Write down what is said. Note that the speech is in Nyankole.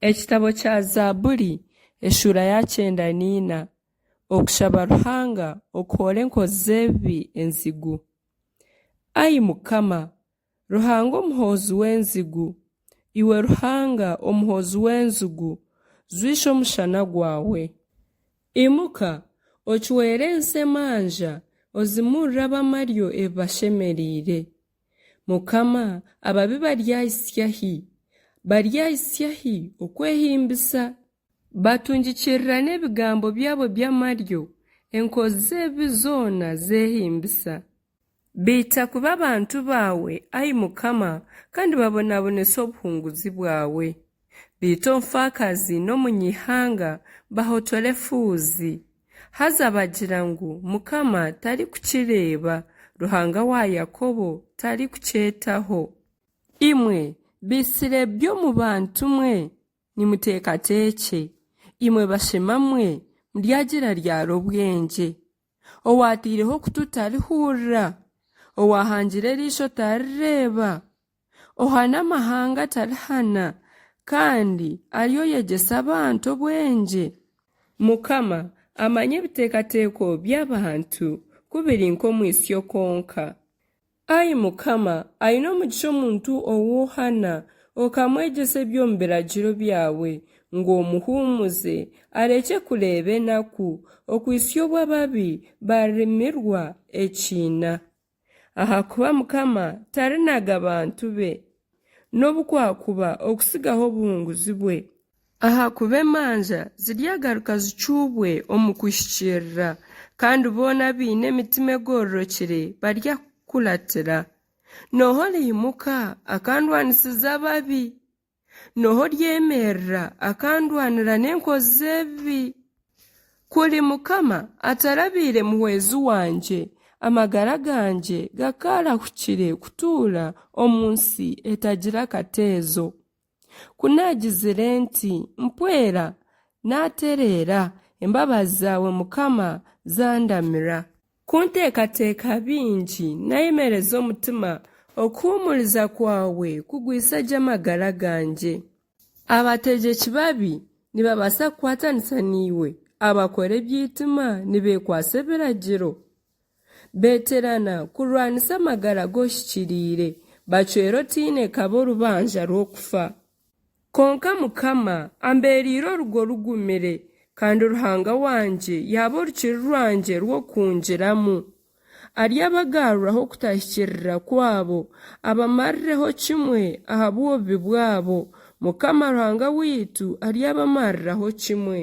Ekitabo kya Zaaburi eshuura ya 94 Okushaba Ruhanga okuhoora enkozi z'ebibi enzigu. Ai Mukama, Ruhanga omuhoozi w'enzigu, Iwe Ruhanga omuhoozi w'enzigu, jwisha omushana gwawe. Imuka, ocwere ensi emanja, ozimuurire ab'amaryo ebibashemereire. Mukama, ababi baryahitsya hi? Baryahitsya hi okwehimbisa? Batungikirirana ebigambo byabo by'amaryo, enkozi z'ebibi zoona zeehimbisa. Baita kubi abantu baawe, ai Mukama, kandi babonabonesa obuhunguzi bwawe. Baita omufaakazi n'omunyaihanga, bahotora efuuzi. Haza bagira ngu, Mukama tarikukireeba, Ruhanga wa Yakobo tarikukyetaho. Imwe baitsire by'omu bantu mwe, nimuteekateekye! Imwe bashema mwe, muryagira ryari obwengye? Owaataireho okutu tarihurira? Owaahangire eriisho tarireeba? Ohana amahanga tarihana, kandi ari oyegyesa abantu obwengye? Mukama amanya ebiteekateeko by'abantu ku biri nk'omwitsyo kwonka. Ai Mukama, aine omugisha omuntu ou ohana, okamwegyesa eby'omu biragiro byawe, ngu omuhuumuze, arekye kureeba enaku, okuhitsya obu ababi barimirwa ekiina. Ahakuba Mukama tarinaga bantu be, nobu kwakuba okutsigaho obuhunguzi bwe. Ahakuba emanja ziryagaruka zicuubwe omu kuhikiirira, kandi boona abaine emitima egororokire baryakukuratira. N'oha oriimuka akandwanisiza ababi? N'oha oryemerera akandwanira n'enkozi z'ebibi? Kuri Mukama atarabaire muhwezi wangye, amagara gangye gakaarahukire kutuura omu nsi etagira kateezo. Ku naagizire nti, Mpwera, naatereera, embabazi zaawe Mukama zandamira. Ku nteekateeka bingi, naayemereza omutima, okuhuumuriza kwawe kugwisa gye amagara gangye. Abategyeki babi nibabaasa kukwatanisa naiwe, abakora eby'eitima nibeekwatsa ebiragiro? Beeterana kurwanisa amagara g'ohikiriire, bacwera otaine kabi orubanja rw'okufa. Kwonka Mukama ambeereire orugo rugumire, kandi Ruhanga wangye yaaba orukiri rwangye rw'okuhungiramu. Aryabagaruraho okutahikiirira kwabo, abamarireho kimwe ahabw'obubi bwabo. Mukama Ruhanga waitu aryabamariraho kimwe.